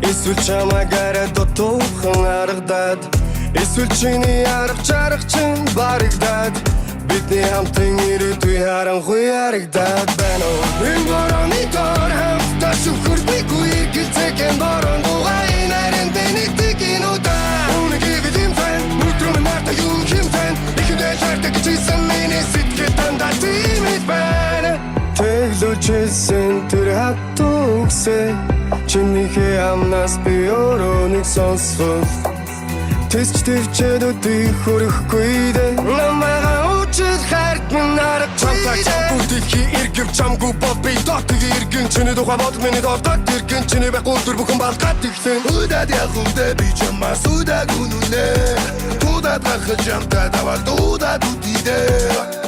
Эсвэл чамайг арай дутуухан аргадаад, эсвэл чиний арга чарга чинь барагдаад, бидний хамтын ирээдүй харанхуй харагдаад байна уу? Энэ борооны дор хамтдаа шүхэрдэггүй эргэлзээхэн борон дугай нарийн тэний тгинүүдээ. Үнэ гэвэл юм фэн, өдрөө минь надад юу хэмтэн. Ихэндээ хайртай гэж хэлсэн миний сэтгэл дандаа тийм л байна. Тэглүүлжсэн тэр хатуу үгсээ чинийхээ амнаас би өөрөө нэг сонсгол. Тэсч твчээд өдий хөрөхгүй дээ. Намайга уучлах хайрт минь аргагүй. Чамтай чамгүй дэлхий эргэв, чамгүй бол би дотыг эргэн. Чиний тухай бодол миний толгойд тэргэн. Чиний байхгүй өдөр бүхэн балгаад ихлэн. Удаад явах үедээ би чамаас удааг үнэнэ. Туудаад гарахад чамтай даваад дуудаад үдидэ.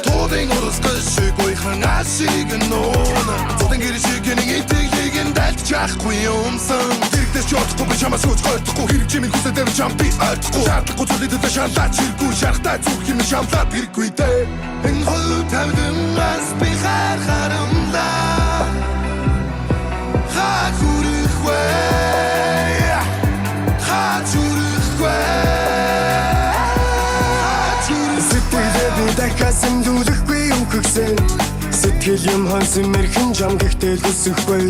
Туулын урсгал шиг уйхан ашиг нуuna. Цутан гэр шиг нэг итгэлийг нь дайлтчихгүй юмсан. Дэрэгдээс чадахгүй, би чамаас хөөж гойтохгүй. Хэрэг чимээ хүсээд байвал чам би ойлгохгүй. Шаардлагагүй зүйлийг төлөө шаналлаач хэрэггүй. Шарахтай зүрх юм шамлаад хэрэггүй дээ. Энэ хувь тавилангаас би хайр харамлаа. Хаа хүрэх вэ? Хаа хүрэх вэ? Хаа хүрэх? Сэтгэлээ би дахиад сэмлүүлэхгүй үхэгсэн. Сэтгэл юм хонсон мэрхэн жам, гэхдээ л хүсэхгүй.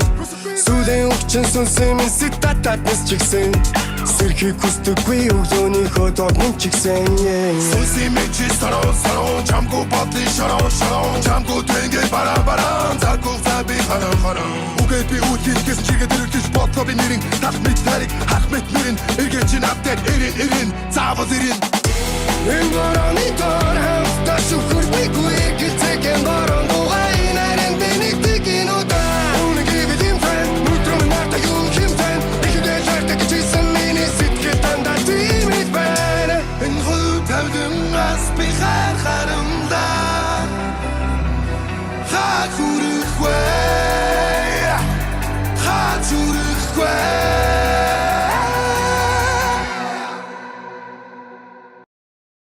Сүлийн өвчин сүнсэн минь сэтатат нисчихсэн. Сэрхийг хүсдэггүй өглөөнийхөө доод минь ч гисэн. Сүнсийн минь чи сорон сорон. Чамгүй бодлын шорон шорон. Чамгүй тэнгээ баран баран. Заггүй за би харан харан. Үгээд би үл хэлгээс чигээд ирэлтэж бодлоо би нэрин. Тал мэт тариг хах мэт нэрин. Эргээ чи надад эрен эрен. Заавал эрен. Энэ борооны дор хамтдаа шүхэрдэггүй эргэлзээхэн борон.